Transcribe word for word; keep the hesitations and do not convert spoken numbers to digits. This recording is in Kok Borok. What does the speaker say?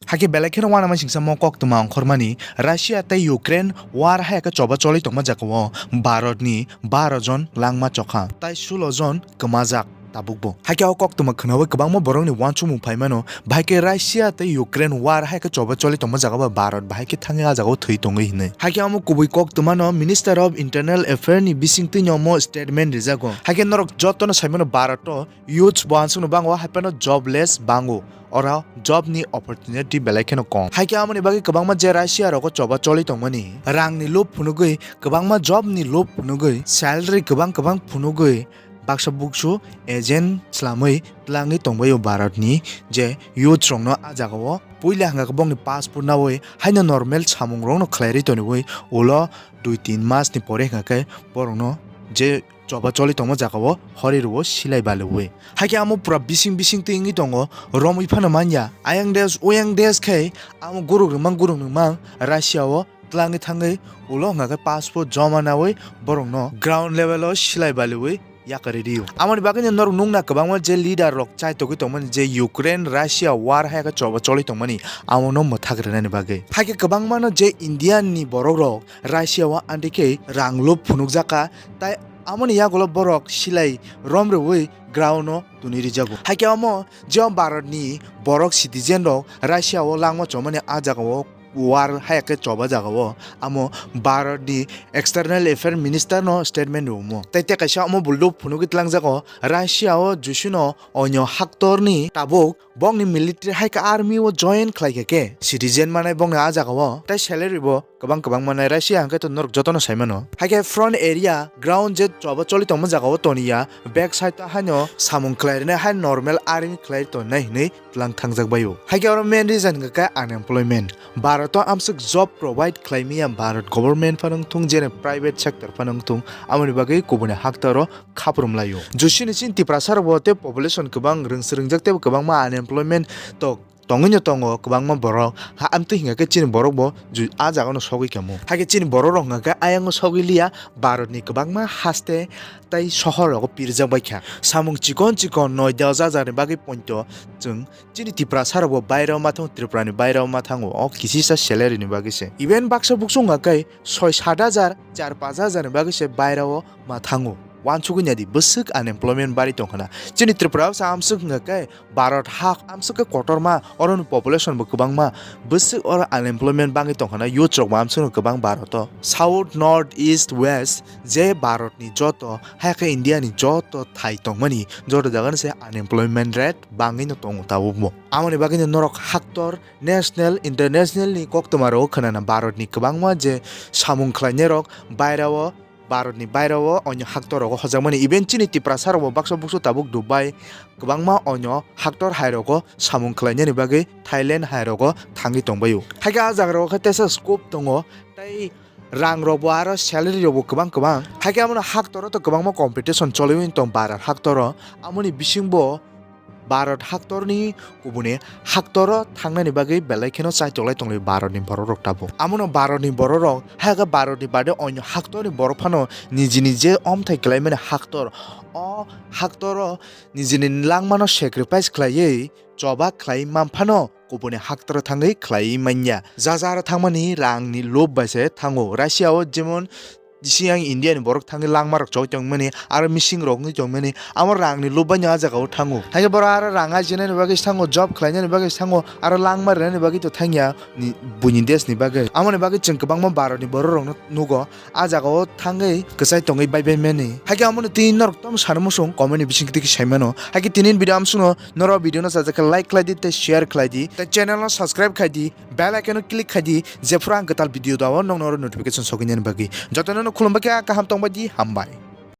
Hakhe belai kheno uanamasingcha mo koktwma ongkhormani Russia tei Ukraine war hai khe choba choli tongma jagao Bharatni baro jon langma chokha tai sulo jon kwmajak. Tabukbo. Hakhe o koktwma khwnawi kwbangma borokni uansukmung phaimano, bahai khe Russia tei Ukraine war hai khe choba choli tongma jagao Bharat bahai khe thangwi ah jagao thwi tongwi hinwi. Hakhe omo kubui koktwmano Minister of Internal Affair ni bisingtwino omo statement rijago. Hakhe norok jotono saimano Bharat o youths bo ansukno bango, haiphano jobless bango. Oro job ni opportunity belai kheno kom. Hakhe amoni bagwi kwbangma je Russia rogo choba choli tongmani, rangni lob phunugwi, kwbangma job ni lob phunugwi, salary kwbang kwbang phunugwi, baksa buksu agent swlamwi twlangwi tongbaio Bharatni je youth rokno ah jagao. Puila hwnkha khe bongni passport nawi haino normal samungrokno khlairwi toniwi ulo dui tin masni pore hwnkha khe borokno je choba choli tongma jagao hori rwo silai baliwi. Hakhe amo pura bising bising twi wngwi tongo, romwi phano manya. Ayang des, uyang des khe amo guruk rwmang, guruk rwmang Russia o twlangwi thangwi ulo hwnkha khe passport joma nawi borokno ground level o silai baliwi yakarwi rio. Amoni bagwino norok nukna kwbangma je leader rok chaitogwi tongmani je Ukraine Russia war hai khe choba choli tongmani amono mwthak rwnani bagwi. Hakhe kwbangmano je Indian ni borok rok Russia o anti khe rang lob phunukjakha, tai amoni yagulo borok silai rom rwwi ground o tuni rijago. Hakhe omo je Bharat ni borok citizen rok Russia o langma chomani ah jagao war hai khe choba jagao amo Bharat ni external affair minister no statement rwmo. Tai tei kaisa omo bo lob phunugwi twlangjago Russia o jusino onyo haktorni tabuk bongni military hai khe army o join khlai khe khe citizen manai bongni ah jagao tai salary bo kwbang kwbang manai Russia hwnkhe to norok jotono saimano. Hakhe front area ground je choba choli tongma jagao toniya back side o haino samung khlai rwnai hai normal army khlai tongnai hinwi twlang thangjak baio. Hakhe oro main reason hwnkha khe unemployment. Bharat o amswk job provide khlai manya Bharat government phano wngthung jene private sector phano wngthung amoni bagwi kubuni haktor o khaprum laio. Jusini chini Tiprasa rok bo tei population kwbang rwngswrwngjak tei kwbangma unemployment tok tongwino tongo kwbangma borok. Ha, amtwi hwnkha khe chini borok bo ju-, ah jagano sogwi kamo. Hakhe chini borok rok hwnkha khe ayang sogwi liya, Bharat ni kwbangma haste tei sohor rogo pirjak bai kha. Samung chikon chikon noi dos hajar ni bagwi poito chwng chini Tiprasa rok bo baira o ma thango, Tripura ni baira o ma thango, o kisisa salary ni bagwi se. Even baksa buksu hwnkha khe soi sat hajar, char panch hajar ni bagwi se baira o ma thango. Uansugwi naidi, bwswk unemployment bari tongkhana. Chini Tripura o sa amswk hwnkha khe Bharat hak amswk khe kotorma, oroni population bo kwbangma, bwswk oro unemployment bangwi tongkhana, youth rok bo amswkno kwbang Bharat o. South, North, East, West, je Bharat ni joto, hai khe India ni joto thai tongmani, joto jaga ni se unemployment rate bangwi no tongo tabuk bo. Amoni bagwi no norok haktor national, international ni koktwma rogo khwnana Bharat ni kwbangma je samung khlainai rok baira o Bharat ni baira o onyo haktor rogo hojakmani, even chini Tiprasa rok bo baksa buksu tabuk Dubai kwbangma onyo haktor hai rogo samung khlainani bagwi Thailand hai rogo thangwi tongbaio. Hakhe ah jaga rogo khe teisa scope tongo tei rang rok bo aro salary rok bo kwbang kwbang. Hakhe amo haktor o to kwbangma competition choliwi tong Bharat haktor o, amoni bising bo Bharat haktorni kubuni haktoro thangnani bagwi belai kheno chaitok lai tonglai Bharatni bororok tabuk. Amono Bharatni bororok, hai khe Bharatni bade onyo haktorni borok phano nijini je omthai khlaimani haktor, o haktoro nijini langmano sacrifice khlaiwi choba khlai man phano kubuni haktoro thangwi khlaiwi manya. Jaja aro thangmani rangni lob bai se thango. Russia o jemon Bising ang India ni borok thangwi langma rok choi tongmani, aro mising rok wngwi tongmani, amo rang ni lob bai no ah jaga o thango. Hai khe borok aro rang ajinani bagwi thango, job khlainani bagwi thango, aro langma rwnani bagwi to thangya ni buini desh ni bagwi. Amoni bagwi chwng kwbangma Bharat ni borok rok no nugo, ah jaga o thangwi kwchai tongwi bai bai mani. Hai khe amo no twi norok tamo sani muchung comment ni bising twi khe sai mano. Hai khe tini ni video amsuk no norok video no sajak khe like khlai di tei share khlai di tei channel no subscribe khai di. Bell icon o click khai di, jephru ang kwtal video dao nokno oro notification sogwi nani bagwi. Jotono no khulumbai khe kaham tongbai di, hambai.